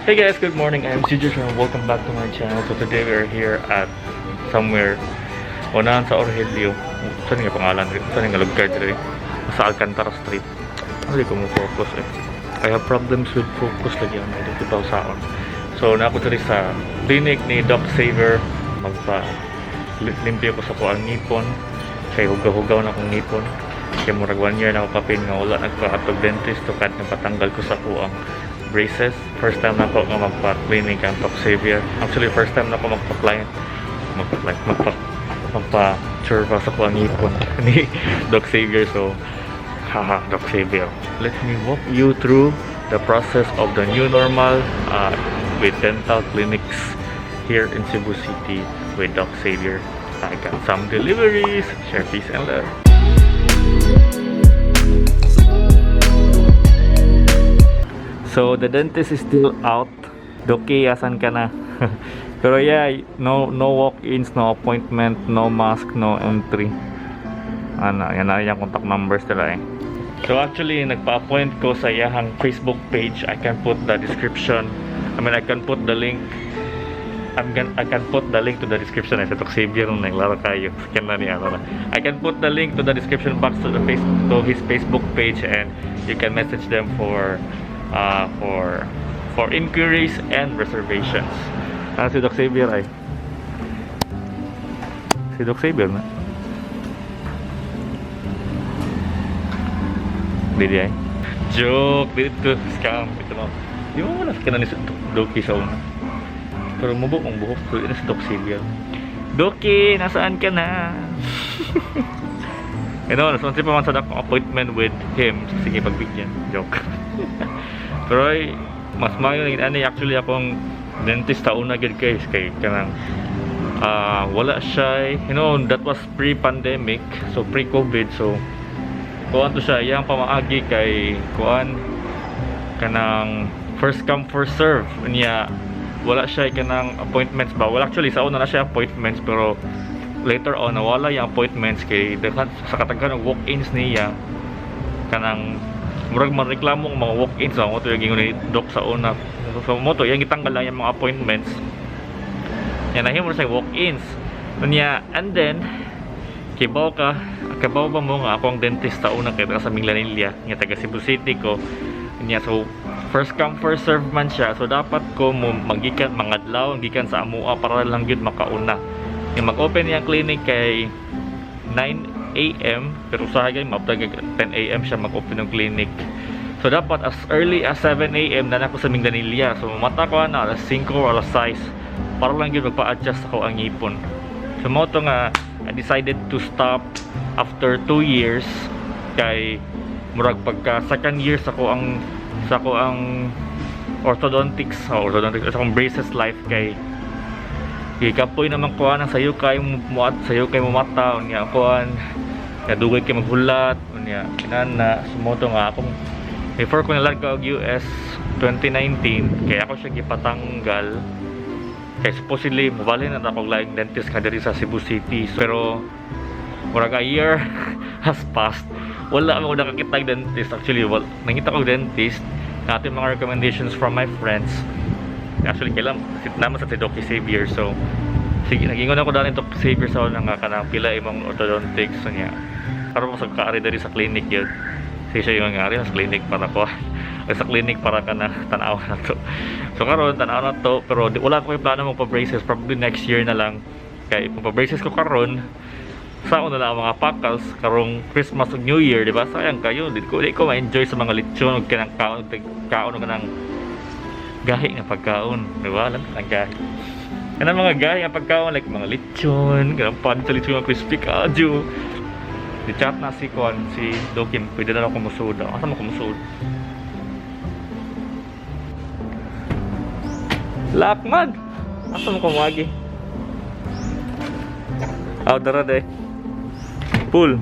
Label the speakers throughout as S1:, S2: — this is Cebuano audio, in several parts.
S1: Hey guys, good morning. I'm CJ and welcome back to my channel. So today we are here at somewhere unahan sa Orhelio. Saan nga pangalan? Saan nga lugar diri? Sa Alcantara Street. Hindi ko mo focus eh. I have problems with focus lagi ang dito pa saon. So na ako diri sa clinic ni Doc Xavier, magpa limpyo ko sa kuang ngipon kay hugaw-hugaw na akong ngipon. Kay murag one year na ako kapin nga wala nagpaatog dentist to kahit napatanggal ko sa kuang braces. First time na ako nga magpa-clinic ang Doc Xavier. Actually, first time na ako magpa-client. Magpa-client, magpa-churva sa kuang ngipon ni Doc Xavier. So, haha, Doc Xavier. Let me walk you through the process of the new normal with dental clinics here in Cebu City with Doc Xavier. I got some deliveries. Share peace and love. So the dentist is still out. Doki, asan ka na? Pero yeah, no walk-ins, no appointment, no mask, no entry. Ano, yan na yung contact numbers nila eh. So actually, nagpa-appoint ko sa iyahang Facebook page. I can put the description. I mean, I can put the link. I can put the link to the description. Ay, sa Doc Xavier nung naglaro kayo. Scan na niya. Ano na. I can put the link to the description box to his Facebook page and you can message them for inquiries and reservations. Ah, si Doc Xavier ay. Si Doc Xavier na. Dili ay. Joke dito, scam ito mo. Di mo wala sa ni si Doki sa una. Pero mubok ang buhok ko, ito si Doc Xavier. Doki, nasaan ka na? Nasa pa man sa akong appointment with him. Sige, pagbigyan. Joke. Pero ay, mas mayo naging ani actually akong dentist sa una gid guys kay kanang wala siya, that was pre-pandemic, so pre-COVID, so kuan to siya iyang pamaagi kay kuan kanang first come first serve niya. Wala siya kanang appointments ba. Well, actually sa una na siya appointments, pero later on nawala yung appointments kay daghan sa kataghan og walk-ins niya, kanang murag manreklamo ang mga walk-ins ang mo to yung ni doc sa una. So mo to yang gitanggal lang yung mga appointments yan, nahimo na siya walk-ins niya. And then kibaw ka, kibaw ba mo nga ako ang dentist sa una kay taga sa Minglanilla nga taga Cebu City ko niya. So first come first serve man siya, so dapat ko mo magikan mangadlaw gikan sa amoa para lang gyud makauna. Yung mag-open niyang clinic kay 9 a.m. pero usahay gay maabtag 10 a.m. siya mag-open ng clinic. So dapat as early as 7 a.m. na ako sa Minglanilla. So mata ko na alas 5 or alas 6 para lang gyud magpa-adjust ako ang ngipon. So mo to nga I decided to stop after 2 years kay murag pagka second year sa ako ang orthodontics, oh, orthodontics sa akong braces life kay gikapoy naman kuan ang sayo kay muat sayo kay mumata unya kuan ya dugay kay maghulat unya kinana. Sumoto nga akong before ko nalarga og US 2019 kay ako siya gipatanggal kay supposedly mobalhin na ako og laing dentist ka diri sa Cebu City, pero murag a year has passed, wala ako nakakita og dentist. Actually, wala nangita og dentist natin mga recommendations from my friends. Actually, kailan naman sa si Doc Xavier. So sige, nagingon ako dali Doc Xavier sa una nga kanang pila imong orthodontics. So niya karon mo sa kaari diri sa clinic yun. Sige siya yung ngari sa clinic para ko ay sa clinic para ka na tan-aw na to. So karon tan-aw na to, pero di, wala ko yung plano mo pa-braces, probably next year na lang. Kay kung pa-braces ko karon, sa una lang ang mga pakals karong Christmas ug New Year, di ba? Sayang kayo, di ko ma-enjoy sa mga lechon ug kanang kaon kaon ug kanang gahi nga pagkaon, di ba? Alam ang gahi. Kanang mga gahi nga pagkaon like mga lechon, kanang pan sa lechon nga crispy kaju. Di chat na si Kon, si Dokim, pwede na ako musud. Asa mo kumusud? Lakman! Asa mo kumuagi? Aw, dara de. Pool.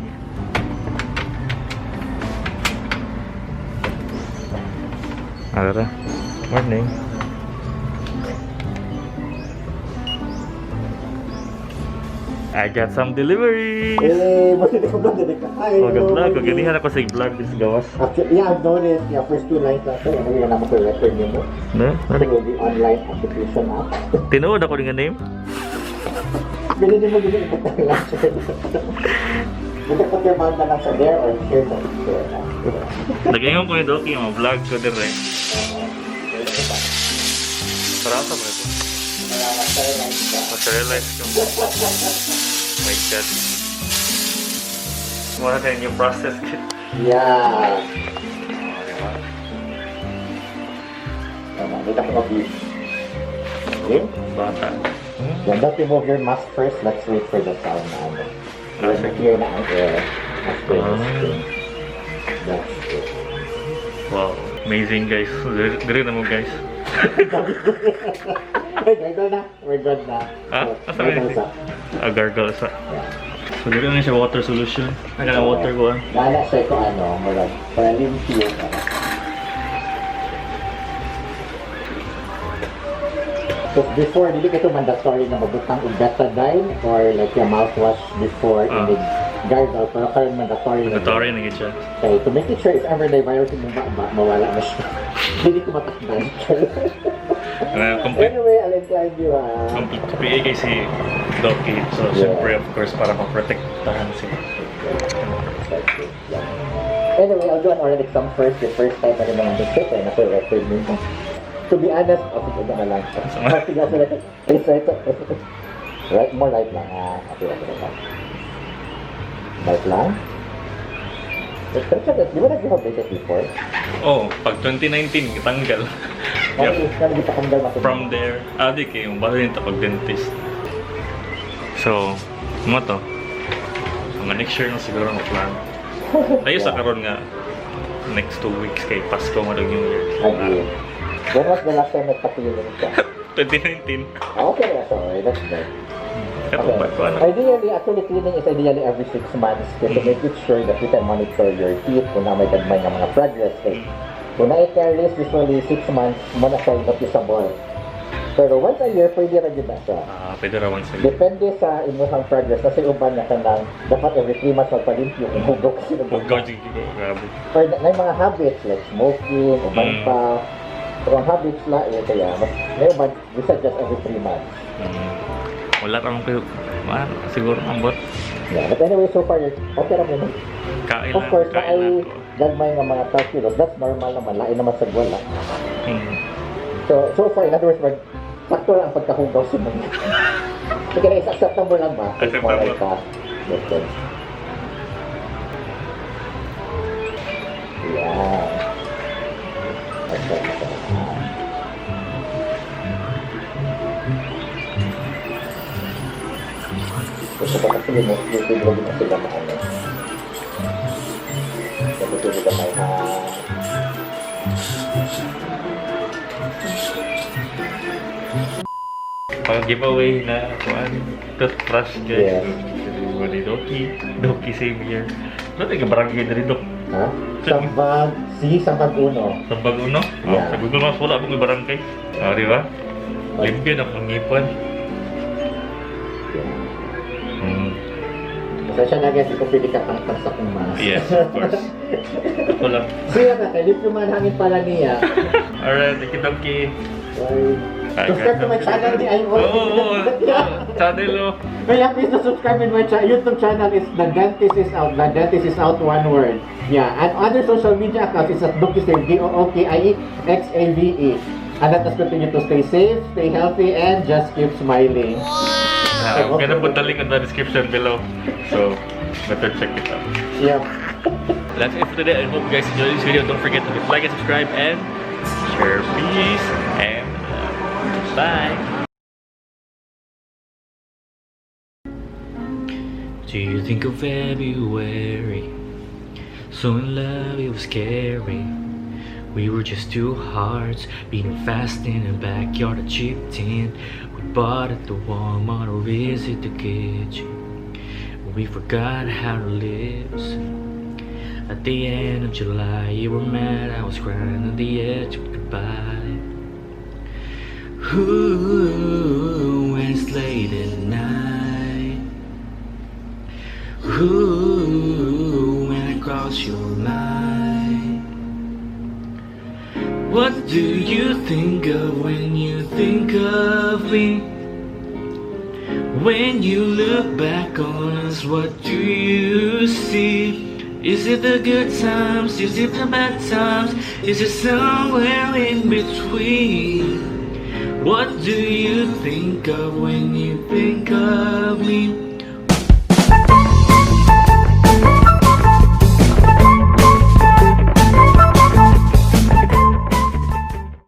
S1: Ah, dara. Morning. I got some deliveries!
S2: Eh, buti ko vlog dili ka. Hi.
S1: Oh, vlog. Ganihan ako sa vlog this gawas.
S2: Actually, yeah, I've noticed. Yeah, first two lines lang. Ano yun naman ko record niyo mo?
S1: No?
S2: Through the online application app.
S1: Tinuod ako nga name?
S2: Pwede niyo mo gini ipatang lang siya. Buti put your mouth na lang sa there or here na there.
S1: Nag-ingon ko ni Doki yung mga vlog ko dire. Para sa mo ito.
S2: Para ma-sterilize ka.
S1: Ma-sterilize ko. My God. Wala na yung process kit.
S2: Yeah.
S1: Oh, di ba?
S2: Tama, dito ako mag-use. Okay?
S1: Bata.
S2: Yeah, don't remove your mask first. Let's wait for the sound na ano.
S1: Ah, sige.
S2: Clear na ang air after the
S1: Ah.
S2: skin. That's it.
S1: Wow. Amazing, guys. Dire na mo, guys.
S2: Hey, gargle na. We're good na.
S1: Ah?
S2: So,
S1: Asa ba
S2: gargle
S1: yun?
S2: sa.
S1: Ah, gargle sa.
S2: Yeah.
S1: So, dire na siya water solution. Ano na water ko ah.
S2: Nana siya ko ano, murag, para limpyo ka. So before, dili ka ito mandatory na mabutang og Betadine or like your mouthwash before inig gargle, pero karon mandatory na.
S1: Mandatory na gid siya.
S2: Okay, to make it sure if ever na virus yung ba, mawala na siya. Dili ko matakdan.
S1: Complete
S2: Anyway, I'll incline you ha.
S1: Complete PA kay si Doki. So, syempre, of course, para maprotektahan siya.
S2: Yeah. Anyway, I'll do an oral exam first. The first time na naman ang visit, ay nasa record mo. To be honest, okay, ito na lang. Okay, okay, okay. It's right, right, more right lang. Ah, okay. Right lang. Pero siya, di ba nag-have braces before?
S1: Oh, pag 2019, tanggal.
S2: Okay,
S1: Yep.
S2: kami gipatanggal mas.
S1: From there, ah, di kayo, basta din pag dentist. So, mo to. Mga next year na siguro ang plan. Tayo sa karon nga next 2 weeks kay Pasko mo New Year.
S2: Agree. When was the last time nagpa-cleaning ka?
S1: 2019.
S2: Ah, okay na, sorry. That's good.
S1: Kato ba ko ano?
S2: Ideally, actually, cleaning is ideally every 6 months to make it sure that you can monitor your teeth kung na may gagmay nga mga progress. Kay, kung na caries, usually 6 months mo na siya noticeable. Pero once a year, pwede ra gyud na siya.
S1: Ah, pwede ra once a year.
S2: Depende sa imuhang progress. Kasi uban na kanang dapat every 3 months magpalimpyo kung hugaw kasi
S1: Oh God, grabe.
S2: or na may mga habits like smoking, uban pa. Pero ang habits la eh, kaya mas may uban, we suggest every 3 months.
S1: Wala ramon kayo. Man, siguro ambot.
S2: Yeah, but anyway, so far, okay ra mo.
S1: Kain
S2: Of
S1: lang,
S2: course, na
S1: kain
S2: ay
S1: lang ko.
S2: gagmay nga mga calculus, that's normal naman, lain naman sa wala. So, so far, in other words, mag, sakto lang ang pagkahugaw sa mga. Sige na, is acceptable lang ba?
S1: Acceptable.
S2: More like that. That's good. Yeah. Okay. Gusto ko kasi mostly siguro na sila maano. Natutulog kamay ha.
S1: Pang giveaway na kuan toothbrush, guys.
S2: Yes.
S1: Ni Doki, Doki Xavier. Ano tayo barangay na rin, Dok?
S2: Ha? Sambag, si Sambag Uno.
S1: Sa Baguno? Oh,
S2: Yeah.
S1: sa Google Maps wala akong barangay. Ah, di ba? Limpyo na akong ngipon.
S2: Yeah. Pasensya na guys, di ko pwede katangtang sa kong mask.
S1: Yes, of course. Ako lang.
S2: Siya na, kay limpyo man hangin pala niya.
S1: Alright, thank you, Doki.
S2: Bye. Subscribe to my channel, di ay
S1: Oo, channel oh.
S2: Kaya please to subscribe in my YouTube channel is The Dentist Is Out. The Dentist Is Out, one word. Yeah, and other social media accounts is at Dookisave, Dookiexave. And let us continue to stay safe, stay healthy, and just keep smiling.
S1: I'm gonna put the link in the description below. So, better check it out.
S2: Yeah.
S1: That's it for today. I hope you guys enjoyed this video. Don't forget to hit like and subscribe and share. Peace and bye. Do you think of February? So in love it was scary. We were just two hearts beating fast in a backyard, a cheap tent we bought at the Walmart, or is it the kitchen? We forgot how to live. At the end of July, you were mad, I was crying on the edge of goodbye. Ooh, when it's late at night.
S3: Ooh, when I cross your mind. What do you think of when you think of me? When you look back on us, what do you see? Is it the good times? Is it the bad times? Is it somewhere in between? What do you think of when you think of me?